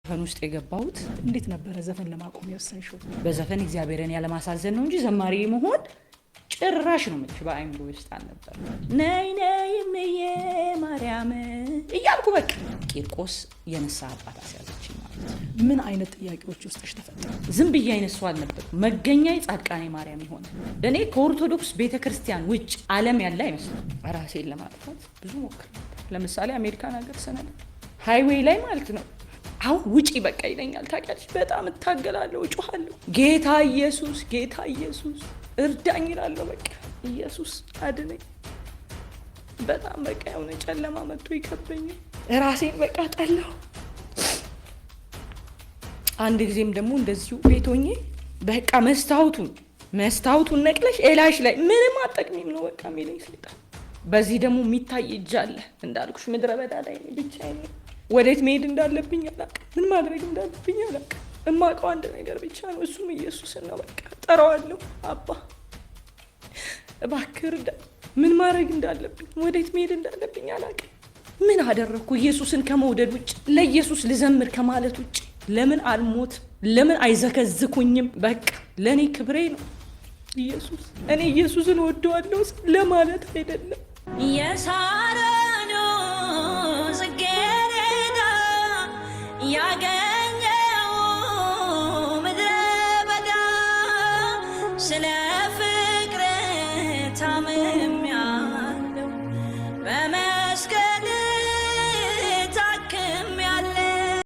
ዘፈን ውስጥ የገባሁት። እንዴት ነበረ ዘፈን ለማቆም የወሰንሽው? በዘፈን እግዚአብሔርን ያለማሳዘን ነው እንጂ ዘማሪ መሆን ጭራሽ ነው የምልሽ በአእምሮ ውስጥ አልነበር። ነይ ነይ እምዬ ማርያም እያልኩ በቃ ቂርቆስ የንስሐ አባት አስያዘችኝ ማለት ነው። ምን አይነት ጥያቄዎች ውስጥሽ ተፈጠሩ? ዝም ብዬ አይነት ሰው አልነበርኩም። መገኛ ጻድቃኔ ማርያም የሆነ እኔ ከኦርቶዶክስ ቤተክርስቲያን ውጭ ዓለም ያለ አይመስልም። ራሴን ለማጥፋት ብዙ ሞክር ነበር። ለምሳሌ አሜሪካን ሀገር ስነዳ highway ላይ ማለት ነው አሁን ውጪ በቃ ይለኛል። ታውቂያለሽ፣ በጣም እታገላለሁ፣ እጮኻለሁ። ጌታ ኢየሱስ፣ ጌታ ኢየሱስ እርዳኝ እላለሁ። በቃ ኢየሱስ አድነኝ። በጣም በቃ የሆነ ጨለማ መጥቶ ይከበኛል። ራሴን በቃ ጠላሁ። አንድ ጊዜም ደግሞ እንደዚሁ ቤት ሆኜ በቃ መስታወቱን ነቅለሽ ኤላሽ ላይ ምንም አጠቅሚም ነው በቃ የሚለኝ ሰይጣን። በዚህ ደግሞ የሚታይ እጅ አለ እንዳልኩሽ፣ ምድረ በዳ ላይ ብቻዬን ነኝ። ወዴት መሄድ እንዳለብኝ አላውቅም። ምን ማድረግ እንዳለብኝ አላውቅም። እማውቀው አንድ ነገር ብቻ ነው፣ እሱም ኢየሱስን ነው። በቃ ጠራዋለሁ፣ አባ እባክህ እርዳኝ። ምን ማድረግ እንዳለብኝ ወዴት መሄድ እንዳለብኝ አላውቅም። ምን አደረግኩ? ኢየሱስን ከመውደድ ውጭ፣ ለኢየሱስ ልዘምር ከማለት ውጭ ለምን አልሞት? ለምን አይዘከዝኩኝም? በቃ ለእኔ ክብሬ ነው ኢየሱስ። እኔ ኢየሱስን ወደዋለሁ ለማለት አይደለም። የሳረኑ ጽጌረዳ ያገኘው ምድረ በዳ ስለ